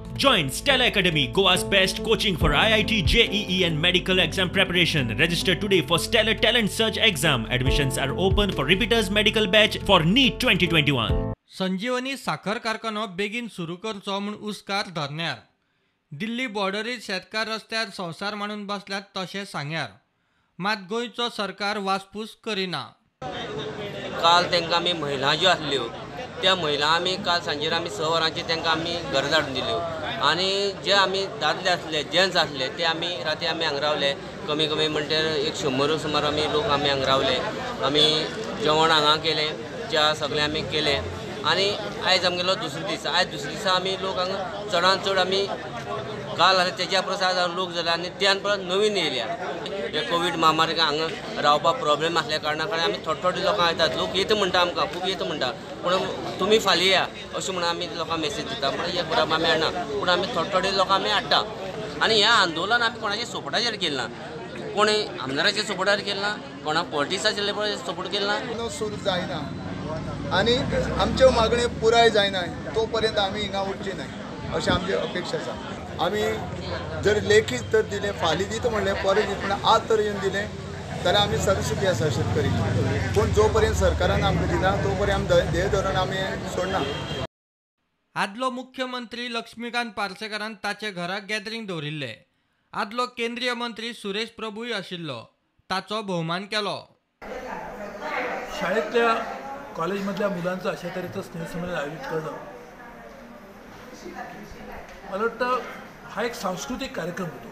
Join Stella Academy, Goa's best coaching for IIT, JEE and medical exam preparation. Register today for Stellar Talent Search exam. Admissions are open for repeaters medical batch for NEET 2021. Sanjivani साखर कारखानो बेगीन सुरू करचो म्हूण उस्कार धरण्यार. दिल्ली बॉर्डरीर शेतकार रस्त्यार संवसार मांडून बसल्यात तशें सांग्यार. मात गोंयचो सरकार वासपूस करिना. काल तांकां आमी महिला ज्यो आसल्यो त्या महिला आमी काल सांजेर आमी 6 वरांचेर तांकां आमी घरा धाडून दिल्यो आनी जे आमी दादले आसले, जेंट्स आसले ते आमी राती आमी हांगा रावले. कमी कमी म्हणल्यार 100 सुमार आमी लोक आमी हांगा रावले. आमी जेवण हांगा केलें, च्या सगळें आमी केलें आनी आयज आमगेलो दुसरो दीस. आयज दुसरे दिसा आमी लोक हांगा चडान चड आमी काल आसले तेज्या परस आज लोक जाले आनी त्यान परत नवीन येयल्या. हे कोवीड महामारीक हांगा रावपाक प्रॉब्लेम आसल्या कारणान आमी थोडे थोडे लोकांक येतात. लोक येता म्हणटा, आमकां खूब येता म्हणटा, पूण तुमी फाल्यां या अशें म्हणून आमी लोकांक मेसेज दिता. पूण एक बरोबर आमी हाडना, पूण आमी थोडे थोडे लोकांक आमी हाडटा. आनी हें आंदोलन आमी कोणाच्या सपोर्टाचेर केलें ना, कोणी आमदाराचेर सपोर्टार केलें ना, कोणा पॉलिटिक्साचेर सपोर्ट केलें ना. सुरू जायना आनी आमच्यो मागण्यो पुराय जायना तो पर्यंत आमी हिंगा उठची न्हय अशें आमची अपेक्षा आसा. आमी जर लेखीत तर दिलें, फाल्यां दिता म्हणलें, परत दिता म्हणलें, आज तर येवन दिलें जाल्यार आमी सदसुखी आसा शेतकरी. पूण जो पर्यंत सरकारान आमकां दिना तो पर्यंत आमी ध्येय धरून आमी सोडना. आदलो मुख्यमंत्री लक्ष्मीकांत पार्सेकारान ताचे घरा गॅदरींग दवरिल्लें. आदलो केंद्रीय मंत्री सुरेश प्रभूय आशिल्लो, ताचो भोवमान केलो. शाळेतल्या कॉलेजमधल्या मुलांचं अशा तऱ्हेचं स्नेहसंमेलन आयोजित करणं मला वाटतं हा एक सांस्कृतिक कार्यक्रम होतो.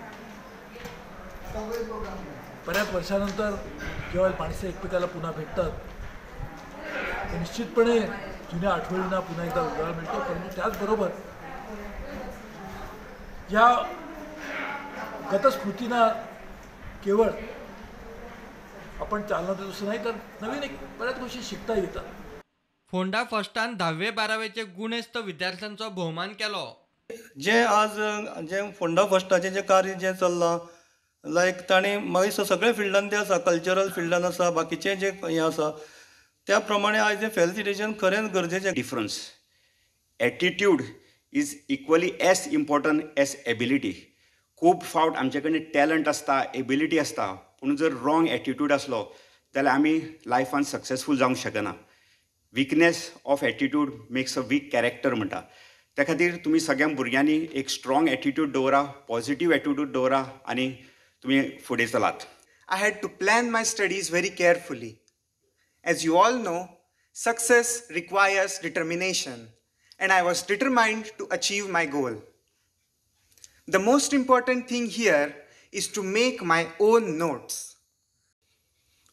बऱ्याच वर्षानंतर जेव्हा माणसं एकमेकाला पुन्हा भेटतात तर निश्चितपणे जुन्या आठवणींना पुन्हा एकदा उजाळा मिळतो. परंतु त्याचबरोबर या गतस्मृतींना केवळ आपण चालना देत असं नाही, तर नवीन एक बऱ्याच गोष्टी शिकता येतात. फोंडा फर्स्टान 10वे 12वेचे गुणेस्त विद्यार्थ्यांचो भोवमान केलो. जे आज जे फोंडा फर्स्टाचें जें कार्य जें चल्लां, लायक ताणें मागीर सगळे फिल्डान तें आसा, कल्चरल फिल्डान आसा, बाकीचें जें हें आसा त्या प्रमाणे आयज हें फेलिसिटेशन खरेंच गरजेचें. Difference attitude is equally as important as ability. खूब फावट आमचे कडेन टॅलंट आसता, एबिलिटी आसता, पूण जर रॉंग एटिट्यूड आसलो जाल्यार आमी लायफान सक्सेसफूल जावंक शकना. Weakness of attitude makes a weak character म्हणटा. त्या खातीर तुमी सगळ्या भुरग्यांनी एक स्ट्रॉंग एटिट्यूड दवरा, पॉझिटीव एटिट्यूड दवरा आनी तुमी फुडें चलात. I had to plan my studies very carefully. As you all know, success requires determination, and I was determined to achieve my goal. The most important thing here is to make my own notes.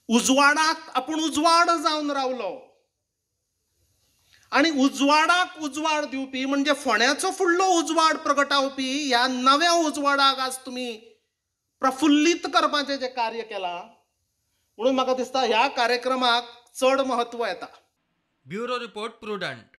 उजवाडाक आपूण उजवाड जावन रावलो आनी उजवाडाक उजवाड दिवपी म्हणजे फोंड्याचो फुडलो उजवाड प्रगटावपी ह्या नव्या उजवाडाक आज तुमी प्रफुल्लीत करपाचें जें कार्य केलां, म्हणून म्हाका दिसता ह्या कार्यक्रमाक चड म्हत्व येता. Bureau report, Prudent.